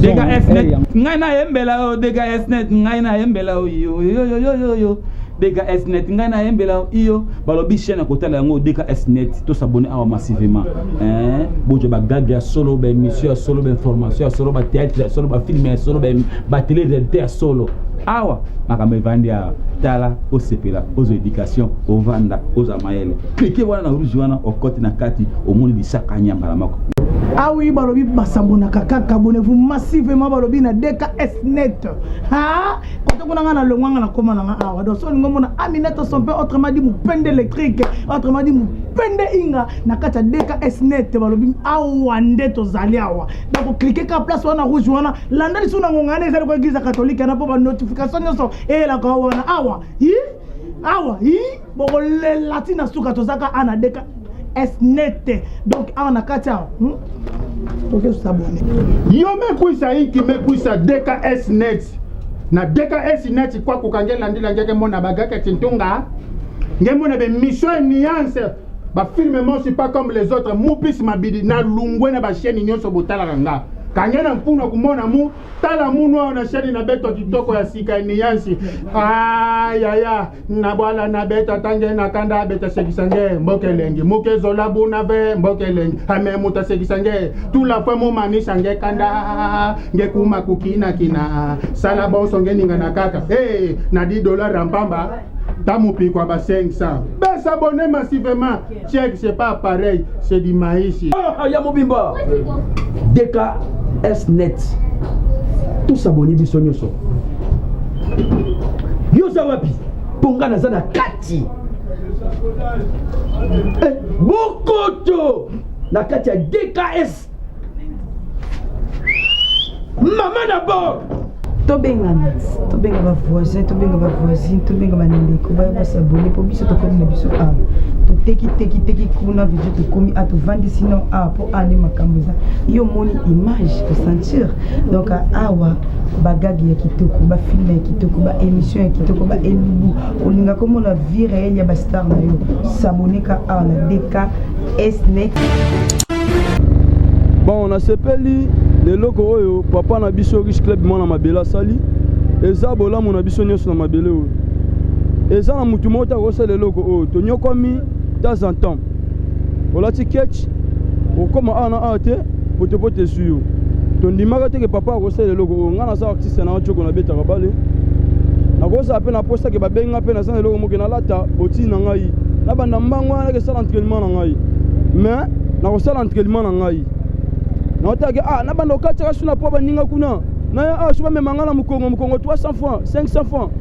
DKS net ngai nayembela yo DKS net ngai nayembela yo yo yo yo yo yo DKS net ngai nayembela yo iyo balobi chaîne ya kotala yango DKS net to s'abonner awa massivement hein bozwa ba gag ya solo ba émission ya solo ba information ya solo ba théâtre ya solo ba film ya solo ba télé réalité ya solo awa makambo evandi awa tala osepela ozwa éducation ovanda ozwa mayele clique wana na rouge wana okoti na kati omoni lisaka nyambala moko. Ah oui, balobi basabonaka kaka, abonnez-vous massivement, balobi na DKS net. Ha, kote kuna nga na longwanga na koma na nga awa. Donc so olingo mona Aminata son père, autrement dit mupende électrique, autrement dit mupende inga na kati ya DKS net, balobi awa nde tozali awa. Donc cliquer ka place wana rouge wana, landa lisusu na ngonga wana ezali ko église catholique na po ba notification nyonso eyelaka wana awa. Hi? Awa, hi? Bokolela ti na suka tozaka ana DKS net. Donc awa na kati awa, toke s'abonner. Yo mekwisa inki mekwisa DKS net. Na DKS net kwa kukange landila ngeke mona bagaka tintunga. Ngemona be mission nuance. Ba film mosi pas comme les autres. Mupis mabidi na lungwe na ba chaîne nyonso botalaka nga. Kange na mpuna kumona mu tala munu awa na chaîne na beto kitoko ya sika nuance. Ay ay ay na bwala na beta tange na kanda beta sekisa nge mboke lengi muke zola buna ve mboke lengi ame muta sekisa nge tout la fois mo manisa nge kanda nge kuma kukina kina sala bonso nge ninga na kaka hey, na 10 dollars rampamba tamupikwa ba 500 s'abonner massivement. Check, c'est pas pareil, c'est du maïs. Ah, ya mobimba DKS net to s'abonner biso nyonso. Yo oza wapi? Mpo nga naza na kati eh, bokoto na kati ya DKS mama na bord. Tobengana, tobenga bavoisin, tobenga bavoisine, tobenga bandeko baya bas'abonner, mpo biso tokomi na biso awa, toteki teki teki kuna video, tokomi a tovandisi no awa mpo awa nde makambo eza. Yo omoni image osentir. Donc awa bagage ya kitoko, bafilm ya kitoko, baémission ya kitoko, baelubu. Olinga komona vie réelle ya bastar na yo, s'abonner ka awa na DKS net. Bon, nasepeli leloko oyo papa na biso Riche Club mwana mabele asali. Eza bolamu na biso nyonso na mabele oyo. Eza na mutu moko te akosala eloko oyo. Tonyokwami temps en temps, olati ketch, okóma awa na awa te, potopoto ezwi yo. Tondimaka te ke papa akosala eloko oyo. Ngai naza artiste na joko, nabetaka bale, nakozala mpe na posa ke babenga mpe naza na eloko moke nalata botini na ngai, nabanda mbango wana nakesala entraînement na ngai. Mais nakosala entraînement na ngai, naotaki ah, nabanda okatiaka su na po baninga kuna naya awa so bamema ngai na mokongo mokongo 300 francs, 500 francs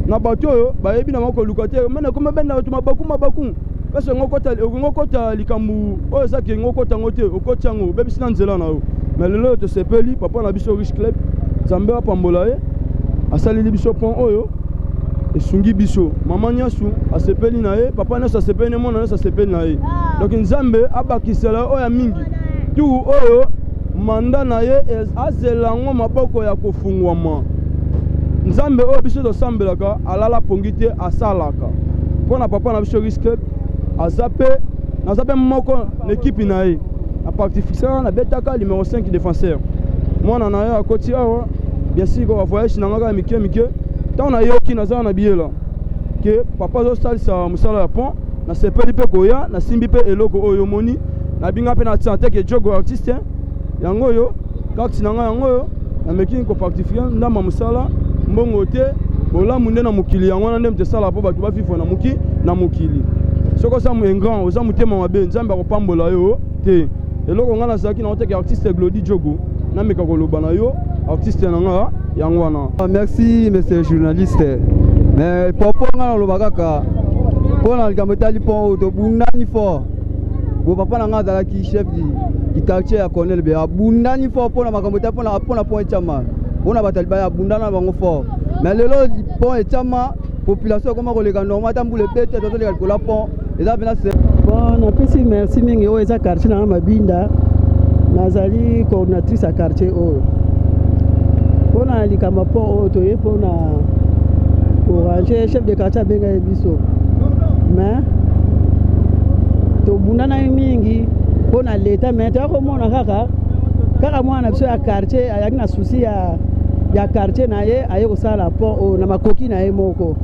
na bato oyo bayebi na bango koluka te. Mene ekoma benda bato mabaku mabaku kasi yango okongo okota likambo oyo eza ke ngo okota yango te, okoti yango, obebisi na nzela na yo. Mais lelo oyo tosepeli, papa na biso Riche Club, Nzambe apambola ye, asaleli biso pont oyo esungi biso. Mama nyonso asepeli na ye, papa nyonso asepeli na ye, mwana nyonso asepeli na ye. Donc Nzambe abakisela oyo ya mingi tu oyo manda na ye azela yango maboko ya kofungwama. Nzambe oyo biso tosambelaka alala pongi te, asalaka mpo na papa na biso Riche. Aza mpe naza mpe moko na ekipe na ye na partie fixe, nabetaka numéro 5 défenseur. Mwana na ye akoti awa, bien sûr koka voyage na nga kaka mike mike. Ntango nayoki naza na biyela ke papa azosalisa mosala ya pont, nasepeli mpe koya, nasimbi mpe eloko oyo omoni nabinga mpe na tia teke jogo artiste yango oyo carte na ngai yango oyo nameki kopartifier ndamba mosala mbongo te. Bolamu nde na mokili, yango wana nde moto esala mpo bato bavivre na moki na mokili. Soki oza ingrat, oza motema mabe, Nzambe akopambola yo te. Eloko ngai nazalaki nango teke artiste Glodi Jogo, nameka koloba na yo artiste na nga yango wana. Merci, monsieur journaliste. Mais popo nga naloba kaka mpo na likambo etali pont oyo, tobundani fort. Bo papa na nga azalaki chef du quartier ya Cornel Be, abundani fort mpo na makambo etali mpona pont etiama, mpona bato ya libaya, abundana na bango fort. Mais lelo pont etiama, population ekoma koleka normal, ata mbula ebete, tozoleka likolo ya pont, eza mpena. Bon, napesi merci mingi. Oyo eza quartier na nga Mabinda, nazali coordinatrice ya quartier oyo. Mpona likambo ya pont oyo, toye mpona koranger. Chef de quartier abengai biso, mais tobundanaki mingi mpona leta, mais toya komona kaka. Kaka mwana na biso ya quartier ayaki na souci ya, ya quartier na ye, aye kosala pont oyo na makoki na ye moko.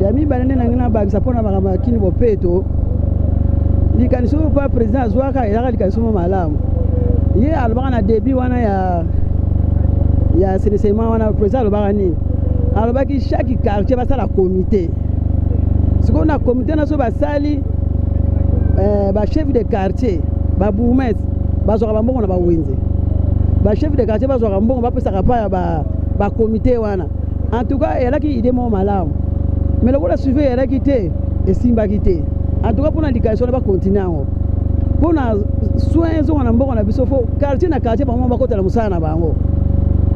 Ya mibale nde nangi nabakisa mpo na makambo ya kini bopeto, likanisi oyo pa president azwaka ezalaka likanisi moko malamu. Ye alobaka na debut wana ya ya assainissement wana, president alobaka nini? Alobaki chaque quartier basala comité. Sikoyo na comité na so basali eh, ba chef de quartier, ba bourgmestre bazwaka bambongo na bawenze, ba chef de quartier bazwaka mbongo bapesaka pa ya ba, ba comité wana. En tout cas eyalaki idée moko malamu, mais lokola suivi eyalaki te, esimbaki te. En tout cas mpona likanisi wana bakontinue yango mpona soin ezonga na mboka na biso, fo quartier na quartier bango bakotala mosala na bango.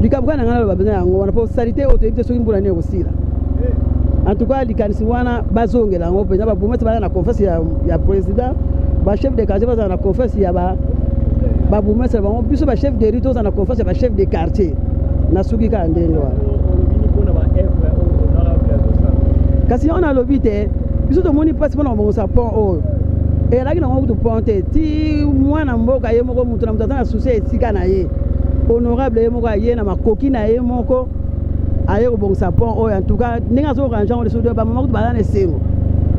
Likambo kaka na ngai naloba mpenza yango wana, mpo salite oyo toyebi te soki mbula nini ekosila. En tout cas likanisi wana bazongela yango mpenza, babourgmestre baza na confiance ya, ya président, bachef de quartier bazala na confiance ya ba babourgmestre bango, biso bachef de rue tozala na confiance ya bachef de quartier. Nasuki kaka ndenge wana. Kasi yango nalobi te, biso tomoni mpasi mpona kobongisa pont oyo eyalaki nango kutu pont te, ti mwana mboka ye moko, moto na moto aza na susi ya esika na ye, honorable ye moko aye na makoki na ye moko aye kobongisa pont oyo. En tout cas ndenge azorange yango lisusu, bamama kutu baza na esengo,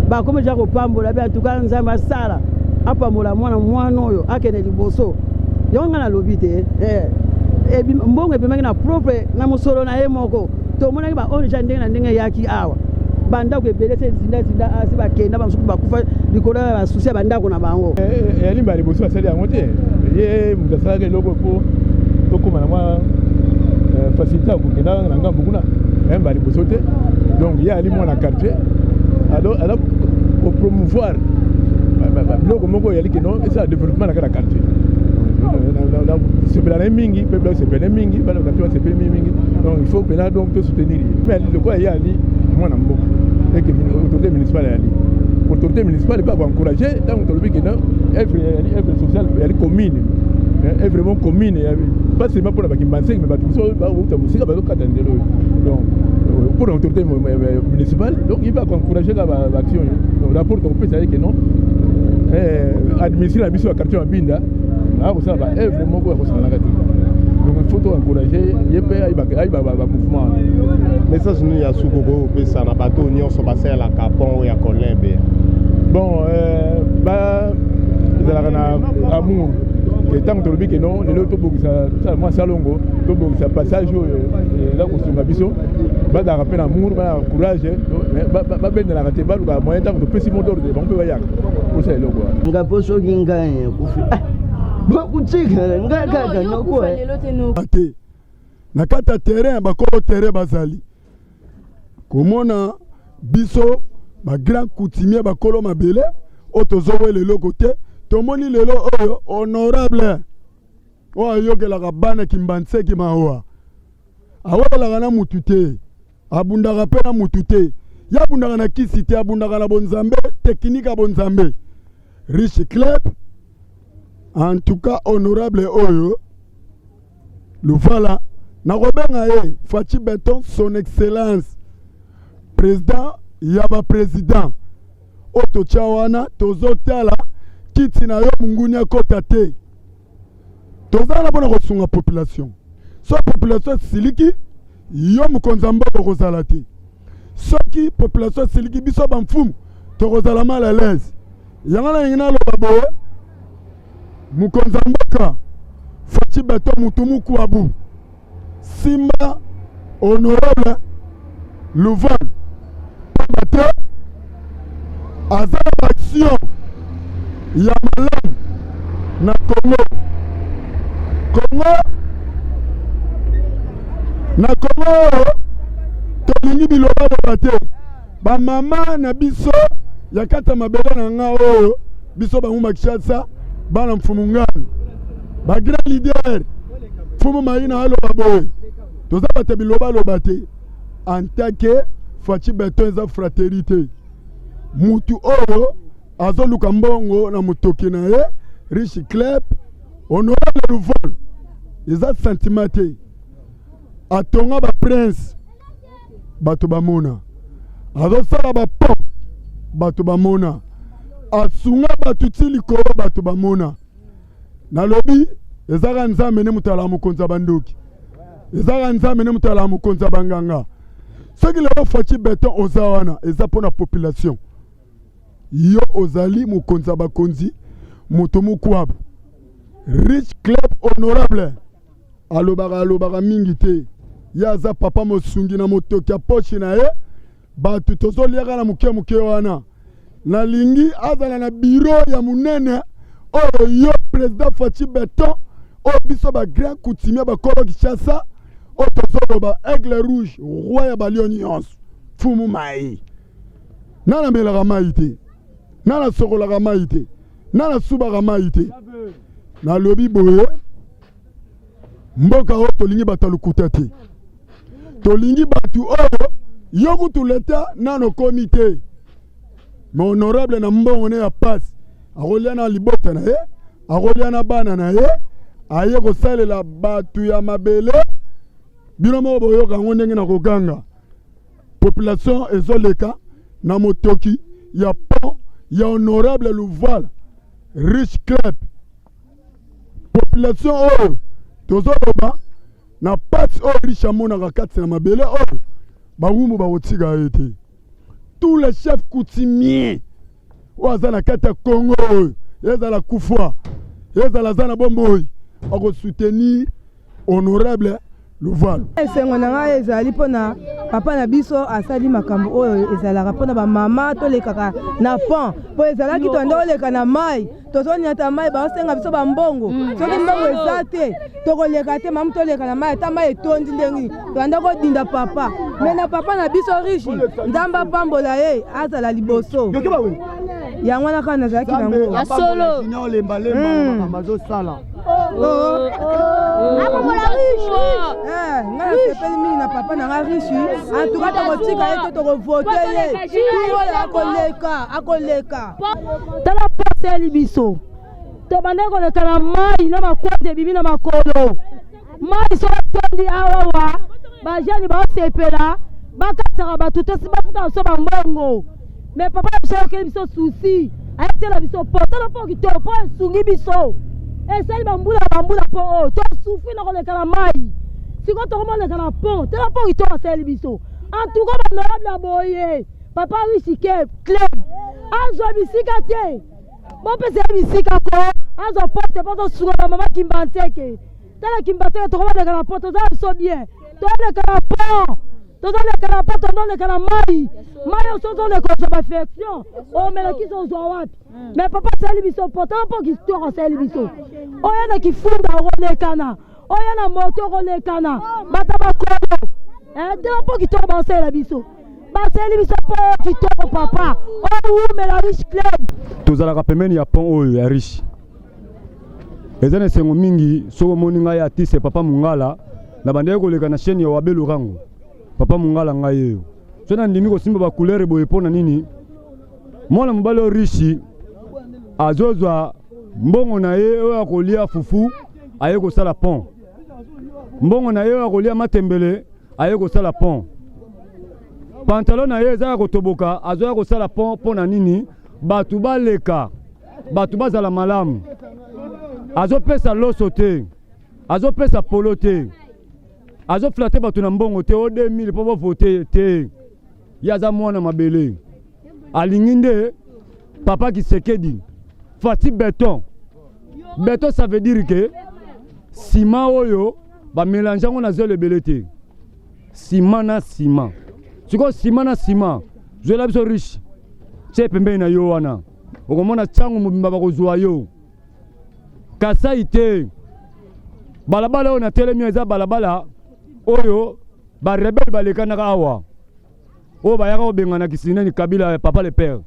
bakomi deja kopambola be. En tout cas Nzambe asala apambola mwana mwana oyo akende liboso. Yango ngai nalobi te eh, mbongo ebimaki na propre na mosolo na ye moko. Tomonaki ba ONG ndenge na ndenge eyaki awa, bandako ebele se zindazinda asi bakenda, bamosusu bakufa likolo ya basusi ya bandako na bango. Eyali mbala liboso asali yango te, ye moto asalaka eloko mpo tokóma na mwa facilité ya kokenda na ngambo kuna, mbala liboso te. Donc ye ali mwana quartier, aza kopromouvoir biloko moko eyali keno esala développement na kati ya quartier. Sepela na ye mingi, mpe biloko sepela na ye mingi, bana quartier basepeli mingi mingi. Donc il faut mpena donc to soutenir ye, mais lokola ye ali mwana mboka eke autorité municipale, ayali autorité municipale mpe akoencourage. Ntango tolobi ke œuvre eyali œuvre sociale, eyali commune, œuvre mo commune, pas seulement mpona bakimbanseki, mais bato mosusu bauta mosika bazokata nzela oyo. Donc pour l'autorité municipale, donc il va encourager ka baaction oyo. Donc rapport tokopesa ye ke non, administré na biso ya quartier Mabinda akosala ba œuvre moko ya kosalanaka te. Donc il faut to encourager ye mpe ayeba bamouvement. Message nini ya suku okopesa na bato oyo nyonso basalelaka pont oyo ya Colin Beya? Bon, ba ezalaka na amour ke ntango tolobi ke non, lelo tobongisa, tosala mwa salongo, tobongisa passage oyo eza kosunga biso, bazalaka mpe na amour, bana courage, babendelaka te, balukaka moyen. Ntango topesi mot d'ordre, bango mpe bayaka kosala eloko wana. Nga mpo soki ngai akufi, bokutikala ngai kaka noko te na kati ya terrain. Bakolo terrain bazali komona biso bagrand coutumier, bakolo mabele oyo tozowela eloko te. Tomoni lelo oyo honorable oyo ayokelaka bana Kimbanseke mawa, awelaka na mutu te, abundaka mpe na mutu te, ye abundaka na kisi te, abundaka na bonzambe, technique ya bonzambe. Riche Club, en tout cas honorable oyo Luvala, nakobenga ye Fatshi Béton, son excellence président ya baprésident oyo totya wana. Tozotala kiti na yo, monguni akɔta te. Toza wana mpona kosunga population. So population esiliki, yo mokonzi ya mboka okozala te. Soki population esiliki, biso bamfumu tokozala mal à l'aise. Yango nalingi naloba boye: mokonzi ya mboka Fatshi Béton, mutu mukwabu, simba honorable Luval, pamba te aza na baaction ya malamu na Congo. Congo na Congo oyo tolingi bilobaloba te. Bamama na biso ya kati ya mabele na nga oyo, biso banguma Kinshasa, bana mfumu ngani, bagrand leader mfumu Maina aloba boye: toza bato ya bilobaloba te. En tant que Fatshi Béton, eza fraternité te. Mutu oyo azoluka mbongo na motoki na ye, Riche Club, honorable Luvol, eza sentiment te. Atonga baprince, bato bamona. Azosala bapont, bato bamona. Asunga bato ti likolo, bato bamona. Nalobi Ezaka Nzambe nde moto alaka mokonzi ya bandoki, ezaka Nzambe nde moto alaka mokonzi ya banganga. Soki lelo Fatshi Beton oza wana, eza mpo na population. Yo ozali mokonzi ya bakonzi, moto mokwabu. Rich Club honorable alobaka alobaka mingi te, ye aza papa mosungi na motoki ya poche na ye. Bato tozoliaka na moke moke wana, nalingi azala na biro ya monene oyo yo president Fatshi Beton, oyo biso ba grand coutumier bakolo Kinshasa, oyo tozoloba aigle rouge, roi ya balio nyonso, fumu mai. Nana amelaka mai te, nana asokolaka mai te, nana asubaka mai te. Nalobi boye, mboka oyo tolingi bato ya lokuta te, tolingi bato oyo yo kutu leta nano okomi te, ma honorable na mbongo ne ya pasi akolia na libota na ye, akolia na bana na ye, aye kosalela bato ya mabele. Bino moko boyoka yango ndenge na koganga. Population ezoleka na motoki ya pont ya honorable Luvala Rich Club. Population oyo tozoloba na pasi oyo Rich amonaka kati na mabele oyo, bawumbu bakotika ye te. Tous les chefs coutumiers oyo aza na kati ya Congo oyo, ezala kufa, ezala aza na bomoi, akosoutenir honorable Luvalu. Esengo na ngai ezali mpona papa na biso asali makambo oyo ezalaka mpona bamama tolekaka na pont, mpo ezalaki tonde oleka na mai, tozoniata mai, baosenga biso bambongo. Soki mbongo eza te tokoleka te, mamu toleka na mai ata mai etondi ndenge tobanda kodinda papa. Me na papa na biso riche, Nzambe apambola ye, azala liboso. Yango wana kaka nazalaki nango ya solo. Ngai nasepeli mingi na papa na ngai riche. Antuka tokotika ye te, tokovote ye oyo akoleka, akoleka. Tala poseli biso tobandaki koleka na mai na makwati ebimi na makolo mai soki etondi awawa, bajani baosepela bakatisaka bato te, bafutaka biso bambongo. Me papa na biso ayokeli biso susi, ayetiela biso po tala mpo kitoko mpo esungi biso, esali bambula na bambula mpo oyo tosufri na koleka na mai, sikoyo tokomoleka na pont. Tala mpo kitoko asaleli biso. En tout cas bahonorable ya boye, papa Riche Club azwa bisika te, bopesa ye bisika ko azwa poste mpo azosunga bamama Kimbanseke. Tala Kimbanseke, tokomaleka na pont, tozala biso bien, toleka na pont, tozoleka na pont, tozoleka na mai mai oyo ozoleka ozwa baffection, omela kisi ozwa wapi? Mais papa asali biso pont, tala mpo kitoko asali biso. Oyo na kifunda okolekana, oyo na moto okolekana, bato bakolo tala mpo kitoko baosalela biso, basali biso mpo kitoko. Papa owumela Riche Club. Tozalaka pembeni ya pont oyo ya Riche. Eza na esengo mingi soki omoni ngai artiste papa Mungala na bandaki koleka na chaîne ya Wabe Lorango. Papa Mungala ngai oyo so nandimi kosimba ba couleur boye mpo na nini? Mwana mobali oyo Riche azozwa mbongo na ye oyo akolia fufu, aye kosala pont. Mbongo na ye oyo akolia matembele, aye kosala pont. Pantalon na ye eza ya kotoboka, azoya kosala pont. Mpo na nini? Bato baleka, bato bazala malamu. Azopesa loso te, azopesa polo te, azoflatter bato na mbongo te o 2000 mpo bavote te. Ye aza mwana mabele, alingi nde papa Kisekedi Fati Beton. Beton, ça veut dire que ciment oyo bamélange yango na zelo ebele te, ciment na ciment. Sikoyo ciment na ciment, zwela biso Riche, tie pembeni na yo wana, okomona ntango mobimba bakozwa yo Kasai te. Balabala oyo natelemi eza balabala oyo barebele balekanaka awa, oyo bayaka kobengana kisineni Kabila papa le père.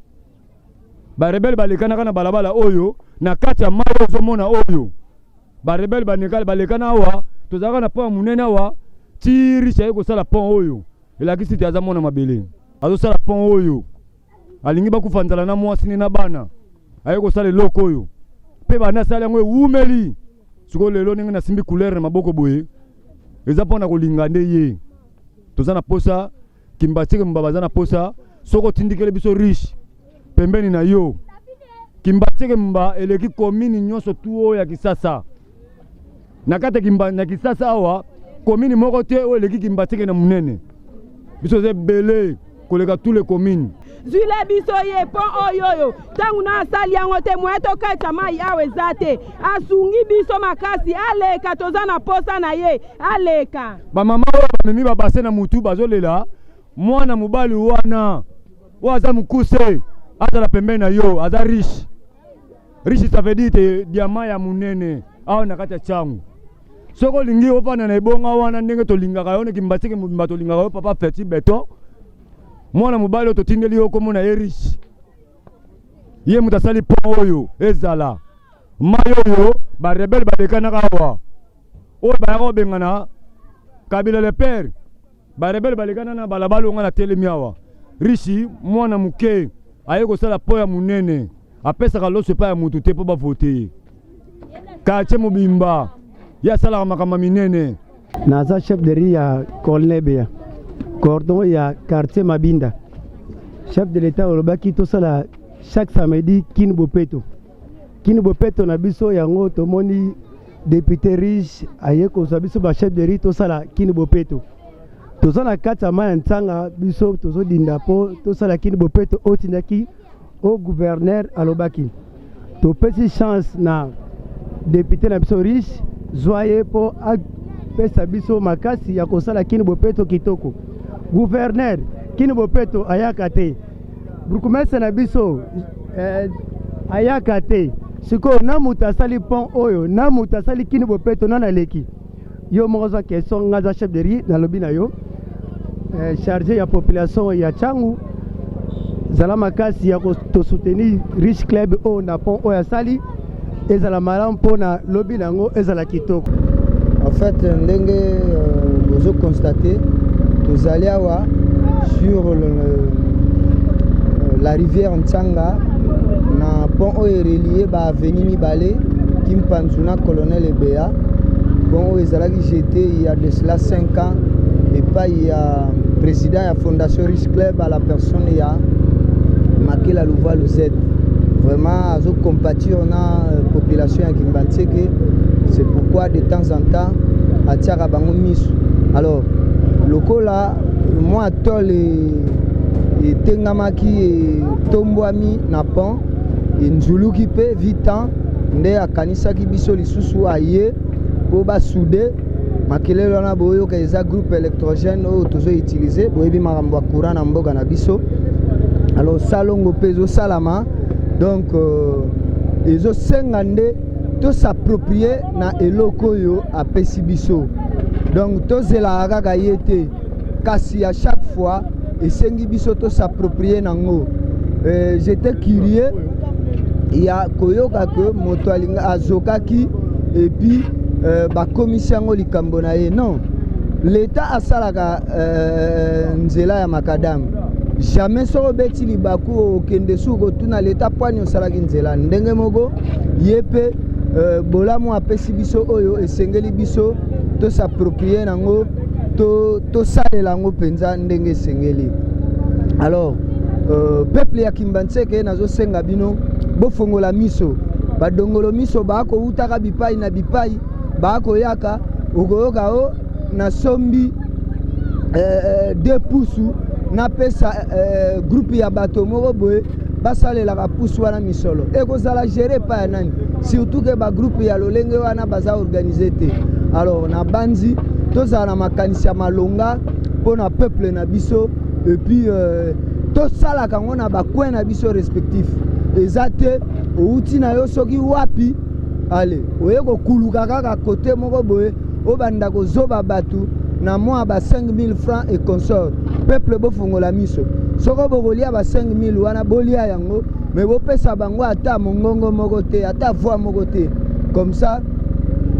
Barebele balekanaka na balabala oyo na kati ya mai ozomona oyo barebele balekana awa. Tozalaka na pont ya monene awa ti Riche aye kosala pont oyo. Elakisi te aza mwana mabele, azosala pont oyo. Alingi bakufa nzala na mwasi ne na bana, aye kosala eloko oyo mpe banda asali yango ewumeli. Sikoyo lelo ndenge nasimbi couleur na maboko boye, eza mpona kolinga nde ye. Toza na posa Kimbanseke mobaba aza na posa. Soki otindikeli biso Riche pembeni na yo, Kimbanseke mba eleki commune nyonso tu oyo ya Kisasa. Na kati ya Kimba na Kisasa awa commune moko te oyo eleki Kimbanseke na munene. Biso toza ebele koleka tous les communes. Zwile biso ye pont oyo oyo ntango na asali yango te moye tokatisa mai awa eza te. Asungi biso makasi, aleka, toza na posa na ye, aleka. Ba mama oyo bamemi ba bassin na mutu bazolela mwana mobali wana oyo aza mokuse azala pembeni na yo, aza riche. Riche ça veut dire te diamant ya munene awa na kati ya Tshangu. Soki olingi ofanda na ebonga wana ndenge tolingaka yo na Kimbaseke mobimba tolingaka yo papa Ferti Beton, mwana mobali oyo totindeli yo kombo na ye riche, ye moto asali pont oyo ezala mai oyo ba rebelle balekanaka awa oyo bayaka kobengana Kabila le père, ba rebelle balekana na balabala oyo nga na telemi awa. Riche mwana moke aye kosala pont ya monene, apesaka loso epai ya motu te mpo bavote ye. Quartier mobimba ye asalaka makambo ya minene. Naza chef de rue ya Colonel Beya, cordon ya quartier Mabinda. Chef de l'Etat olobaki tosala chaque samedi Kin Bopeto. Kin Bopeto na biso yango tomoni député riche aye kozwa biso ba chef de rue tosala Kin Bopeto. Toza na kati ya mai ya Ntsanga, biso tozodinda mpo tosala Kin Bopeto oyo tindaki o gouverneur alobaki. Topesi chance na député na biso riche, zwa ye mpo apesa biso makasi ya kosala Kin Bopeto kitoko. Gouverneur Kin Bopeto ayaka te, bourgmestre na biso ayaka te. Sikoyo na moto asali pont oyo, na moto asali Kin Bopeto, nani aleki? Yo moko zwa question, nga za chef de rue nalobi na yo chargé ya population ya Tshangu, zala makasi ya to soutenir Riche Club oyo na pont oyo asali ezala malamu mpo na lobi na yango ezala kitoko. En fait, ndenge bozo constater, tozali awa sur la rivière Ntsanga na pont oyo relié ba avenue mibale Kimpanzu na Colonel Ebeya. Pont oyo ezalaki jeté il y a de cela 5 ans epai ya président ya Fondation Riche Club à la personne ya Makela Louvalu Z. Vraiment azo compatir na population ya Kimbanseke, c'est pourquoi de temps en temps atiaka bango misu. Alors lokola mwa tole etengamaki etombwami na pont enzuluki mpe vitan nde akanisaki biso lisusu aye po basude makelele wana boyoka eza groupe électrogène oyo tozo utiliser, boyebi makambo ya courant na mboka na biso. Alors salongo mpe ezosalama, donc ezosenga nde tos'approprier na eloko oyo apesi biso, donc tozelaka kaka ye te, kasi à chaque fois esengi biso tos'approprier nango. J'étais curieux ya koyoka ke moto alinga azokaki et puis bakomisi yango likambo na ye. Non, l'État asalaka nzela ya makadam jamais. Soki obeti libaku okende suku kotuna l'État pwani osalaki nzela ndenge moko ye mpe bolamu apesi biso oyo esengeli biso tos'approprier nango, tosalela yango mpenza ndenge esengeli. Alors peuple ya Kimbanseke, nazosenga bino bofongola miso. Badongolo miso bakoutaka bipai na bipai, bakoyaka okoyoka o nasombi deux pusu napesa groupe ya bato moko boye basalelaka pusu wana misolo ekozala géré epai ya nani, surtout ke bagroupe ya lolenge wana baza organisé te. Alors na banzi tozala na makanisi ya malonga mpona peuple na biso et puis tosalaka yango na bacoin na biso respectif. Eza te outi na yo soki wapi, ale oye kokuluka kaka kote moko boye, obanda kozoba bato na mwa ba 5000 francs et consort. Peuple, bofongola miso. Soko bokolia ba 5000 wana, bolia yango, me bopesa bango ata mongongo moko te, ata voix moko te. Comme ça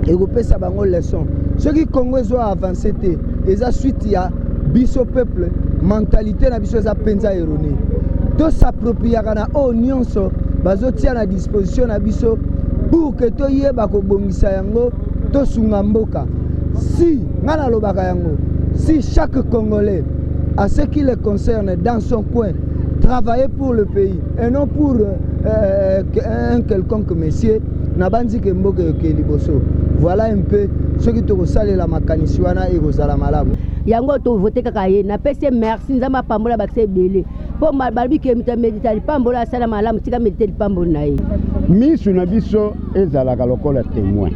ekopesa bango leçon. Soki Congo ezo avance te, eza suite ya biso peuple, mentalité na biso eza mpenza erroné. Tos'appropriaka na oyo nyonso bazotia na disposition na biso pour ke toyeba kobongisa yango, tosunga mboka. Si nga nalobaka yango, si chaque Congolais à ce qui le concerne dans son coin travailler pour le pays et non pour un quelconque monsieur, nabandi ke mboka eke liboso. Voilà un peu soki tokosalela makanisi wana ekozala malamu. Yango to vote kaka ye. Napesi ye merci, Nzambe apambola bakisa ebele. Mpo balobi ke moto amedita lipamboli asala malamu, tika medite lipamboli na ye. Misu na biso ezalaka lokola temoin,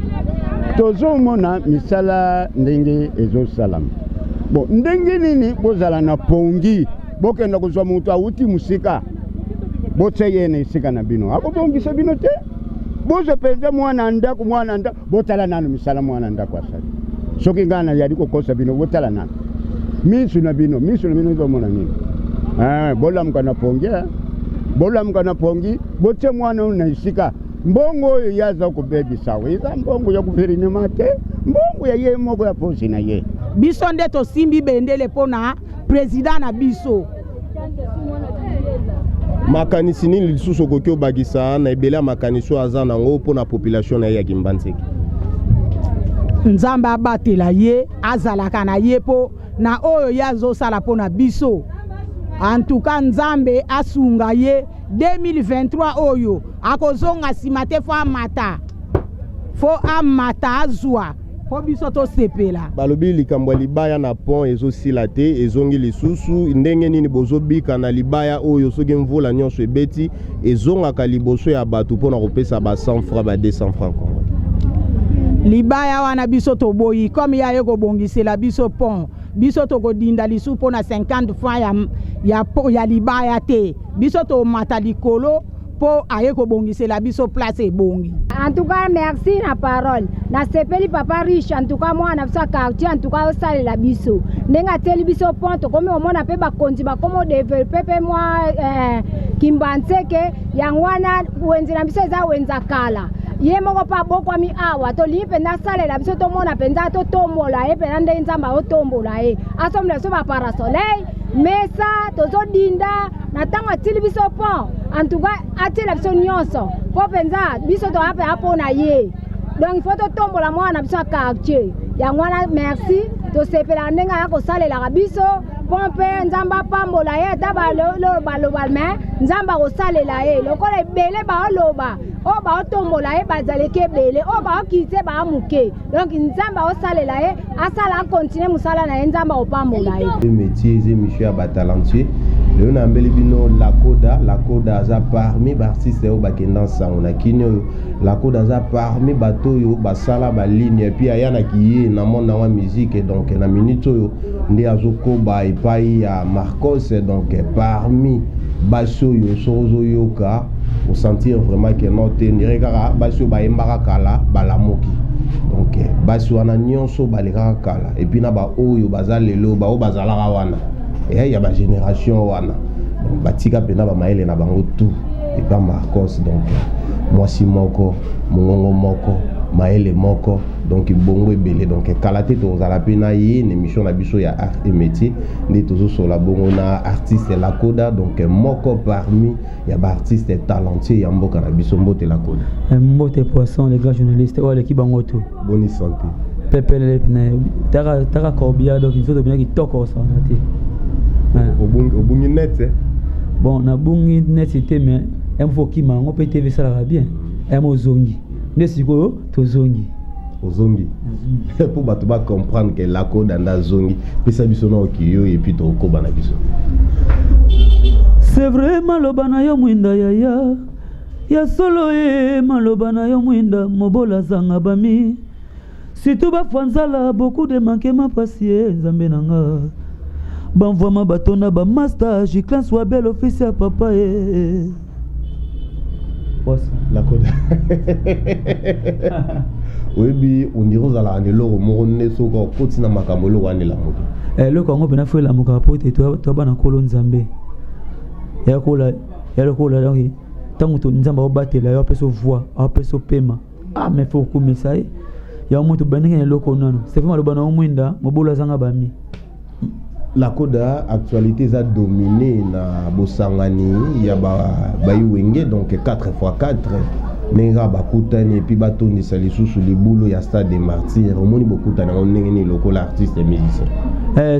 tozomona misala ndenge ezosalama. Bon, ndenge nini bozala na pongi, bokenda kozwa moto awuti mosika, botia ye na esika na bino, akobongisa bino te. Bozwa mpenza mwana ndako, mwana ndako, botala nanu misala mwana ndako asali. Soki ngai nazali kokosa bino, botala nanu misu na bino, misu na bino ezomona nini? Eh, bolamuka na pongi, eh. Bolamuka na pongi, botie mwana oyo na esika. Mbongo oyo ye aza kobebisa awa eza mbongo ya guverinema te, mbongo ya ye moko ya posi na ye. Biso nde tosimbi bendele mpo na president na biso. Makanisi nini lisusu okoki obakisa na ebele ya makanisi oyo aza nango mpo na population na ye ya Kimbanseke? Nzambe abatela ye, azalaka na ye mpo na oyo ye azosala mpo na biso. En tout cas Nzambe asunga ye 2023 oyo akozonga nsima te, fo amata, fo amata azwa mpo biso tosepela. Balobi likambo ya libaya na pont ezosila te, ezongi lisusu. Ndenge nini bozobika na libaya oyo soki mvula nyonso ebeti ezongaka liboso ya bato mpo na kopesa ba 100 francs, ba 200 francs congolais? Libaya wana biso toboyi, comme ye aye kobongisela biso pont, biso tokodinda lisusu mpo na 50 francs ya libaya te. Biso tomata likolo mpo aye kobongisela biso place ebongi. En tout cas merci na parole. Nasepeli papa riche, en tout cas mwana biso ya quartier, en tout cas osalela biso ndenge atieli biso pont, tokomi komona mpe bakonzi bakomi odevelope mpe mwa Kimbanseke. Yango wana wenze na biso eza wenza kala, ye moko mpe abokwami awa. Tolingi mpenza asalela biso, tomona mpenza totombola ye mpenza ndenge Nzambe aotombola ye, asombela biso ba parasoleil, mesa, tozodinda na ntango atili biso pont. En tout cas atiela biso nyonso mpo mpenza biso toya mpenza mpo na ye. Donc il faut totombola mwana na biso ya quartier. Yango wana merci, tosepelaka ndenge aya kosalelaka biso mpo mpe Nzambe apambola ye. Ata baloba me Nzambe akosalela ye lokola ebele baoloba oyo baotombola ye bazaleki ebele, oyo baokite baa moke. Donc Nzambe akosalela ye, asala akontinue mosala na ye, Nzambe akopambola ye. Métier eza émission ya batalentueux. Lelo nayambeli bino Lakoda. Lakoda aza parmi baartiste oyo bakenda nsango na kini oyo. Lakoda aza parmi bato oyo basala baligne epuis ayanaki ye na monde yango ya musique. Donc na minute oyo nde azokoba epai ya Marcos. Donc parmi basi oyo soki ozoyoka osentir vraiment ke no te, ndire kaka basi oyo bayembaka kala balamuki. Donc basi wana nyonso balekaka kala epuis na baoyo baza lelo, baoyo bazalaka wana ya bagénération wana, donc batika mpena bamayele na bango tout epa Marcos. Donc mwasi moko, mongongo moko, mayele moko, donc bongo ebele. Donc kala te tozala mpe na ye na émission na biso ya art et métier, nde tozosola bongo na artiste Lakoda, donc moko parmi ya baartiste talentueux ya mboka na biso. Mbote Lakoda. Mbote Poisson, le grand journaliste oyo aleki bango to. Boni santé? Pepele taka taka corbia, donc nzoto bina kitoko osana te. Obungi net? Bon, nabungi net te, mais mfo okima yango mpe tv esalaka bien, m ozongi nde sikoyo tozongi. Ozongi mpo bato bacomprendre ke Lakoda nde azongi. Pesa biso na okiyo epuis tokokoba na biso. C'est vrai, maloba na yo mwinda yaya ya solo ye, maloba na yo mwinda mobola azanga bami, surtout bafwa nzala, beaucoup de manquement, pasi ye Nzambe na nga bamvwama batonda bamaster jiclans wa bel office ya papa ye. Lakoda, oyebi ondire ozalaka na eloko moko nde soki okoti na makambo, eloko wana elamuki. Eloko yango mpena fo elamukaka po ete toya bana nkolo Nzambe ya kola ya lokola. Donc ntango Nzambe aobatela yo, apesa voix, apesa pema, ah mais fo okumisa ye. Yango moto bandenge na eloko nano. C'est vrai, maloba na yo mwinda mobolo azanga bami. Lakoda, actualité eza dominé na bosangani ya baiwenge, donc 4 x 4 ndenge kaka bakutani epuis batondisa lisusu libulu ya stade de Martyr. Omoni bokutani yango ndenge nini lokola artiste musicien?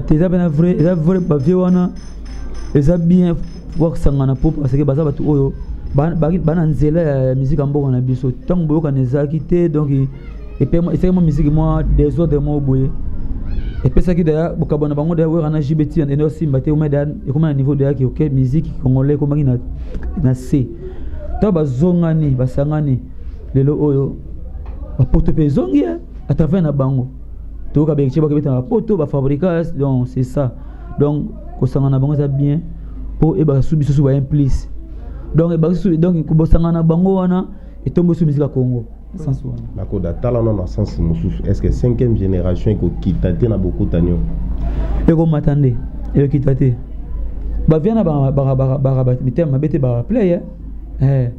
Te, eza pena vrai, eza vrai. Bavie wana eza bien bakosangana po parce que baza bato oyo bana nzela ya musique ya mboka na biso. Ntango boyokana ezalaki te, donc Esalaki mwa musique mwa desordre moko boye. Epesaki daya bokabwana bango daya Wera na JB ti ende osimba te omai daya ekoma na niveau daya ki ok musique congolais ekomaki na na C. Ntango bazongani basangani lelo oyo bapoto mpe ezongi à travers na bango toyoka ba héritier bakobeta na bapoto ba fabricas donc c'est ça donc kosangana na bango eza bien mpo ebaka su biso su ba implice donc ebaki su donc kobosangana na bango wana etombosi su musique ya Congo sens wana. Nakoda tala nano na sens mosusu est ce que cinquième génération ekokita te na bokutani oyo? Ekomata nde ekokita te bavie wana baka mitema mabe te baka play eh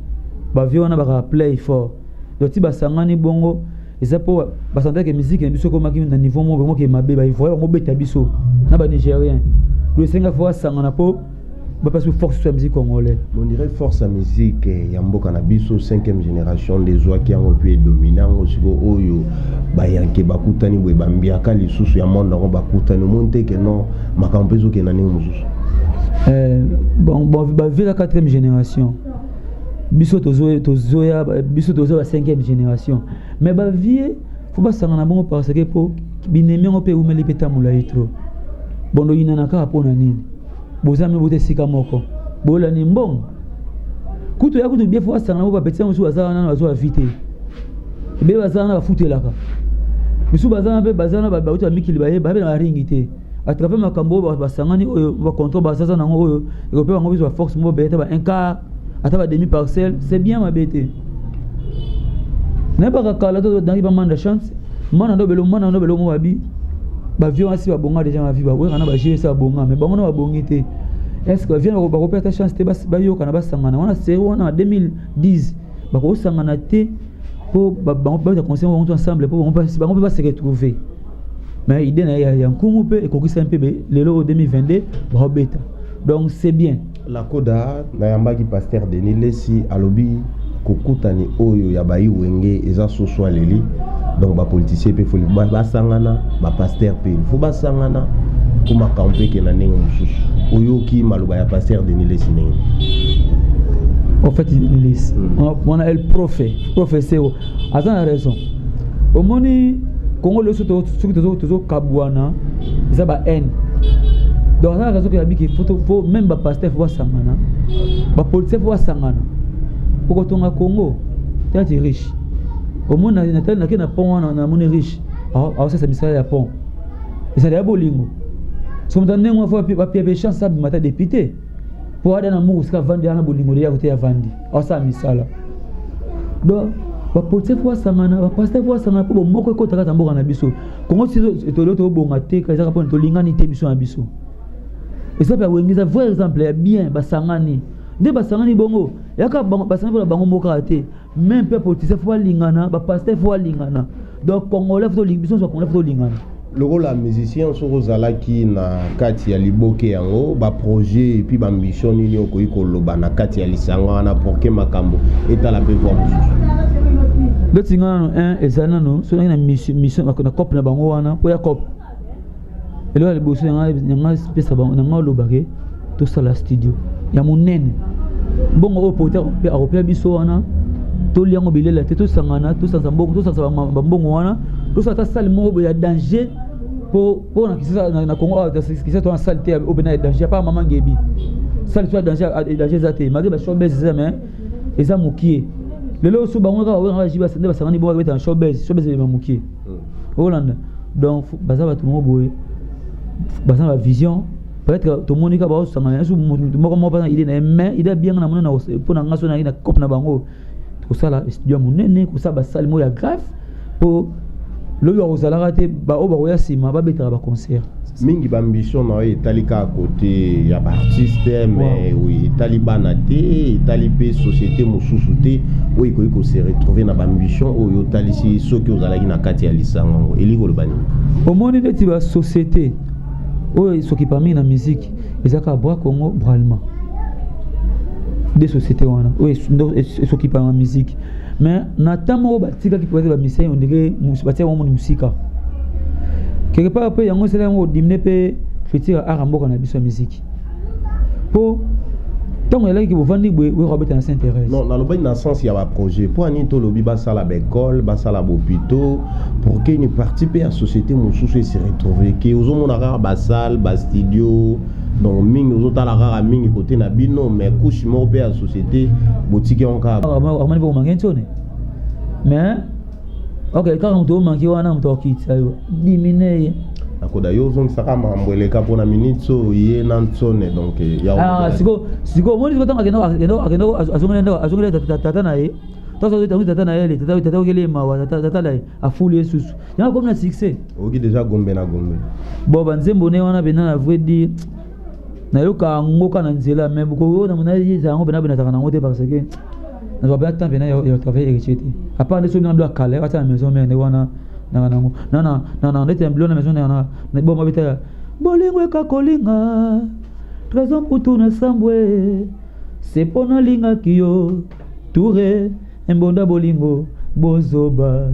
bavie wana baka play fort donc ti basangani bongo eza mpo basantaki musique na biso ekomaki na niveau moko moke mabe baivoye bango beta biso na banigérien donc esenga fo asangana mpo bapesi force ya musique congolais. On dirait force ya musique ya mboka na biso cinquième génération nde ezwaki yango mpe edomine yango sikoyo oyo bayanke bakutani boye bambiaka lisusu ya monde yango bakutani omoni te ke non makambo mpe ezokende na ndenge mosusu. Bon, bon, bavie la quatrième génération biso tozoya biso tozoya ba cinquième génération mais bavie fo basangana bongo parce que mpo binemi yango mpe ewumeli mpe ntango molai trop bondo yinana kaka mpo na nini boza mino bota esika moko bolani mbongo kutu ya kutu bien fo basangana bo bapeti mosusu baza wana bazwa vie te ebele baza wana bafutelaka misusu baza wana mpe baza wana bauti bamikili baye baye na baringi te à travers makambo oyo basangani oyo bacontrole bazaza nango oyo ekope bango biso baforce moko beye ata ba un quart ata ba demi parcelle c'est bien mabe te nayebaka kala todangi bamanda chance mana ndo belo mana ndo belo mo babi bavion asi babonga déjà ma vie bawera na bagie esi babonga mais bango na babongi te est ce que bavion bakopesa ata chance te bayokana basangana wana série wana na 2010 bakosangana te mpo babeta conseil bango ensemble mpo bango mpe base retrouver mais idée na ye ya nkumu mpe ekokisa mpe lelo oyo 2022 baobeta donc c'est bien. Lakoda nayambaki pasteur Denis Lessi alobi kokutani oyo ya bayi wenge eza soso aleli donc ba politiciens pe foli basangana ba pasteur pe il faut basangana po makambo mpe ekenda ndenge mosusu oyoki maloba ya pasteur Denis Lessi ndenge En fait Denis Lessi wana el prophète professeur aza na raison omoni Congo lelo soki tozokabwana eza ba haine donc aza na raison ke abiki faut même ba pasteur faut basangana ba politicien faut basangana po kotonga Congo tati riche omoni natali nake na pont wana namoni riche aosalisa misala ya pont ezali ya bolingo soki moto ndenge wana fo bapia pe chance abima ata député po ada na moko sika avandi ana bolingo deya kote avandi aosala misala donc bapoliticien fo basangana bapaster fo basangana mpo bomoko ekota kati ya mboka na biso kongo tolo tobonga te ezaka mpona tolingani te biso na biso exemple ya wenge eza vrai exemple ya bien basangani nde basangani bongo yaka basangani mpona bango moko kaka te meme mpe politicien fo balingana bapaster fo balingana donc congolais fo tolingi biso nyonso bacongolais fo tolingana lokola musicien soki ozalaki na kati ya liboke yango baprojet epuis baambition nini okoki koloba na kati ya lisanga wana pour ke makambo etala mpe voi mosusu ndeti nga nano un ezali nano soki naki na mission na cope na bango wana oya cope eloko ya liboso yanga pesa bango nanga olobake tosala studio ya monene mbongo oyo pota akopia biso wana tolia yango bilela te tosangana tosangisa mbongo tosangisa bambongo wana tosala ata sale moko boye ya danger po po na kisasa na Congo awa kisasa to na sale te oyo pena ya danger apart mama ngebi sale to ya danger danger eza te malgré ba showbiz eza mais eza mokie lelo so bango kaka oyo na jiba nde basangani bongo babeta na showbiz showbiz ebema mokie olanda donc baza bato moko boye baza na bavision peut-être tomoni kaka baosangana nyonso moto moko moko mpona idée na ye mais idée abianga na monene mpo na nga so naye na cope na bango kosala studio ya monene kosala basale moko ya grave mpo lobi bakozalaka te baoyo bakoya nsima babetaka baconcert mingi baambition na yo etali kaka kote ya baartiste mais wow. etali bana te etali mpe société mosusu te oyo ekoki kose retrouver na baambition oyo otalisi soki ozalaki na kati ya lisanga yango elingi koloba nini omoni neti basociété oyo esokipa mingi na musique eza kaka bra congo bra allemand de société wana oyo esokipa na musique mais na temps moko batikaki peut-être bamisien ondire batia bango moni mosika quelque part mpe yango esala yango kodimine mpe critique ya art ya mboka na biso ya musique mpo Ntango elaki bovandi boye, Wera abeta na Saint Thérèse. Non, nalobaki na sens ya baprojet. Mpo anini tolobi basala baekole, basala bahôpitaux, pour que une partie mpe ya société mosusu ese retrouve ke ozomona kaka basalle, bastudio, donc mingi ozotala kaka mingi kote na bino, mais couche moko mpe ya société botiki yango kaka. Akomani mpe komanke nsone, mais ok, kaka moto omanke wana, moto akokitisa yo dimine ye. Nakoda yo ozongisaka makambo eleka mpona minute oyo ye na nsone, donc ya Ah, siko siko omoni siko ntango akenda azongeli tata na ye, tango tata na ye, tata okeli ye mawa, tata na ye afuli ye susu, yango akomi na succès. Oyoki déjà Gombe na Gombe? Bon, banzembo ne wana pena, na vrai dire, nayoka yango kaka na nzela, mais koyo yango pena benataka nango te, parce que nazwa pena temps pena ya travailler Héritier te, à part nde soki na bilo ya kala ata na Maison Mère nde wana nanga nango na neti ya bilo na Maison Mère na bo mabeta bolingo ekakolinga trésor mputu na sambwe se mpo nalingaki yo toure embonda bolingo bozoba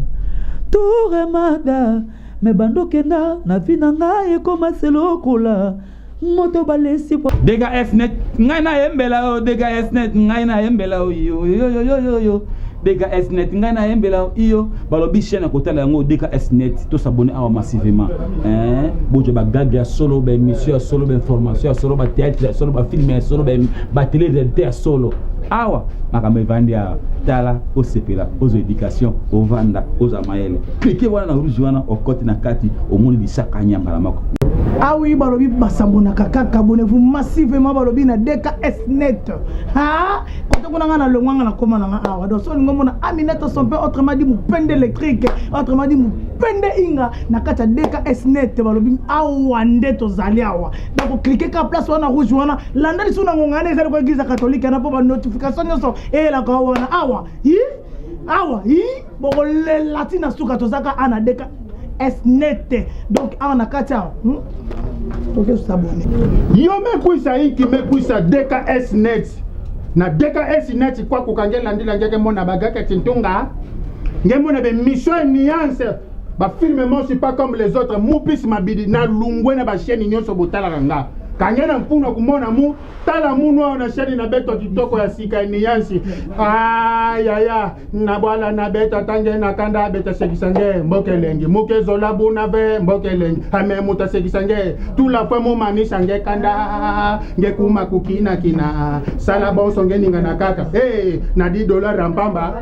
toure mada me bandokenda na vi na ngai ekoma se lokola moto balesi. DKS net, ngai nayembela yo. DKS net, ngai nayembela yo yoyoyoyoyo. DKS net, ngai nayembela yo iyo. Balobi chaîne ya kotala yango DKS net. Tosabone awa massivement, bozwa bagage ya solo, baémission ya solo, bainformation ya solo, bathéâtre ya solo, bafilm ya solo, batélé réalité ya solo. Awa makambo evandi awa. Tala, osepela, ozwa éducation, ovanda, ozwa mayele. Clique wana na rouge wana, okoti na kati, omoni lisaka nyambala moko. Ah oui, balobi basabonaka kaka. Abonnez-vous massivement, balobi na DKS net. Ha, kote kuna nga na longwanga, na koma nanga awa. Donc so olingi omona Aminata son père, autrement dit mopende électrique, autrement dit mopende inga, na kati ya DKS net, balobi awa nde tozali awa. Donc clique ka place wana rouge wana, landa lisusu na ngonga wana ezali ko église catholique wana, mpo banotification nyonso eyelaka wana. Awa yi, awa yi, bokolela ntina suka. Tozaka a na DKS net. Donc awa na kati awa, toke s'abonner. Yo mekwisa inki mekwisa DKS net na DKS net kwakuka nge landila ngeke mona bagake tintunga nge mona bemission nuance, bafilme mosi pas comme les autres, mupisi mabidi na lungwe na bachaîne nyonso botalaka nga kange na mpuna kumona mu tala munu awa na chaîne na beto kitoko ya sika ya nuance. Ayaya na bwala na beta tange na kanda abeta sekisa nge mboka elengi muke ezola buna ve mboka elengi ame mutu asekisa nge tula fois mumanisa nge kanda nge kuma kukinakina sala bonso nge ninga na kaka hey, na 10 dollar ya mpamba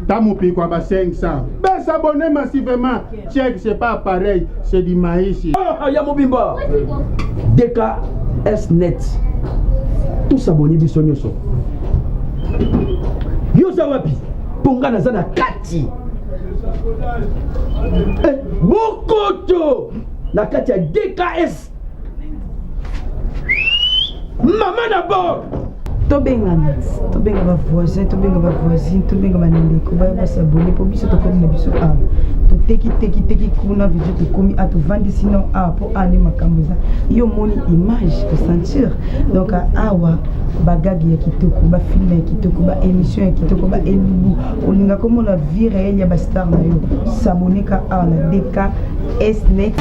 ta mupikwa ba 500. Besabonner massivement. Check, c'est pas pareil, c'est du maïs. Ya mobimba DKS net, tosaboni biso nyonso. Yo oza wapi? Mpo nga naza na kati eh, bokoto na kati ya DKS mama na bord. Tobengana, tobenga bavoisin, tobenga bavoisine, tobenga bandeko baya basabone, mpo biso tokomi na biso awa. Toteki teki teki kuna video, tokomi a tovandisi no awa, mpo awa nde makambo eza. Yo omoni image osentir. Donc awa bagage ya kitoko, bafilm ya kitoko, baémission ya kitoko, baelubu. Olinga komona vie réelle ya bastar na yo, saboneka awa na DKS net.